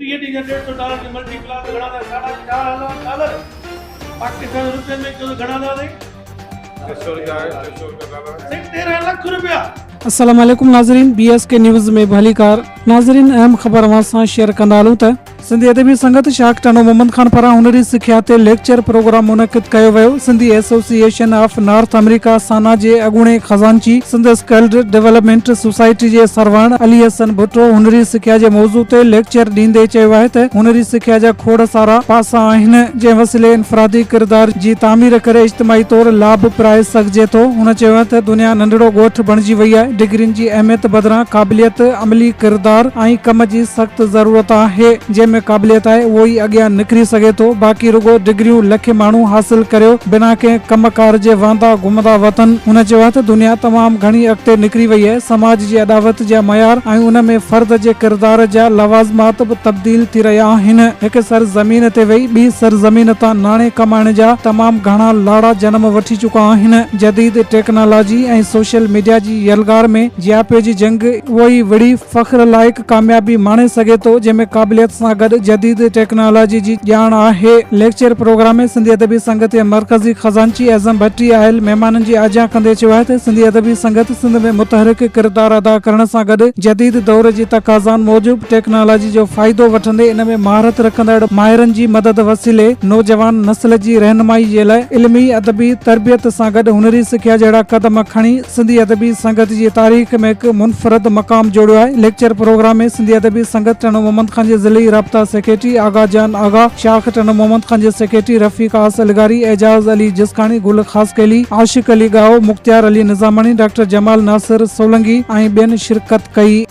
30 ڏينهن جا ڏيڍ سئو ڊالر جي ملٽي پلاء ته گهڻا ٿيا ساڍا 4000 ڊالر پاڪستان جي روپين ۾ ڪيو ته گهڻا ٿيا سائين؟ سائين 13 لک روپيا. السلام عليڪم ناظرين بي ايس ڪي نيوز ۾ ڀليڪار ناظرين اهم خبر اوهان سان شيئر ڪندا هلون ته. سنڌي ادبي سنگت شاخ ٽنڊو محمد خان پاران هنري سکيا تي ليڪچر پروگرام منعقد ڪيو ويو Sindhi association of North America SANA جي اڳوڻي خزانچي سنڌ اسڪلڊ ڊولپمينٽ سوسائٽي جي سرواڻ علي حسن ڀٽو هنري سکيا جي موضوع تي ليڪچر ڏيندي چيو آهي ته هنري سکيا جا کوڙ سارا پاسا آهن جنهن وسيلي انفرادي ڪردار جي تعمير ڪري اجتماعي طور لاڀ پرائي سگهجي ٿو. هن چيو ته دنيا ننڍڙو ڳوٺ بڻجي وئي آهي، ڊگرين جي اهميت بدران قابليت، عملي ڪردار ۽ ڪم جي سخت ضرورت آهي، جنهن ۾ قابليت آهي اهو ئي اڳيان نڪري سگهي ٿو، باقي رڳو ڊگريون لکين ماڻهو حاصل ڪريو بنا ڪنهن ڪم ڪار جي واندا گهمندا وتن. هن چيو ته دنيا تمام گهڻي اڳتي نڪري وئي آهي، سماج جي اڏاوت جا معيار ۽ ان ۾ فرد جي ڪردار جا لوازمات به تبديل ٿي رهيا آهن. هڪ سر زمين تي ويهي ٻي سر زمين تان ناڻي ڪمائڻ جا تمام گهڻا لاڙا جنم وٺي چڪا آهن. جديد ٽيڪنالاجي ۽ سوشل ميڊيا جي يلغار ۾ جياپي جي جنگ اهو ئي وڙهي فخر لائق ڪاميابي ماڻي سگهي ٿو جنهن ۾ قابليت سان گڏ جديد ٽيڪنالاجي جي ڄاڻ آهي. ليڪچر پروگرام ۾ سنڌي ادبي سنگت جي مرڪزي خزانچي اعظم ڀٽي آيل مهمانن جي آجيان ڪندي چيو آهي ته سنڌي ادبي سنگت سنڌ ۾ متحرڪ ڪردار ادا ڪرڻ سان گڏ جديد دور جي تقاضائن موجب ٽيڪنالاجي جو فائدو وٺندي ان ۾ مهارت رکندڙ ماهرن جي مدد وسيلي نوجوان نسل جي رهنمائي جي لاء علمي ادبي تربيت سان گڏ هنري سکيا جهڙا قدم کڻي سنڌي ادبي سنگت جي تاريخ ۾ هڪ منفرد مقام جوڙيو آهي. ليڪچر پروگرام ۾ سنڌي ادبي سنگت ٽنڊو محمد خان جي ضلعي رابطا سيڪريٽري آغا جان آغا، شاخ ٽنڊو محمد خان جي سيڪريٽري رفيق آس لغاري، اعجاز علي جسڪاڻي، گل خاصخيلي، عاشق علي ڳاهو، مختيار علي نظاماڻي، ڊاڪٽر جمال ناصر سولنگي ۽ ٻين شرڪت ڪئي.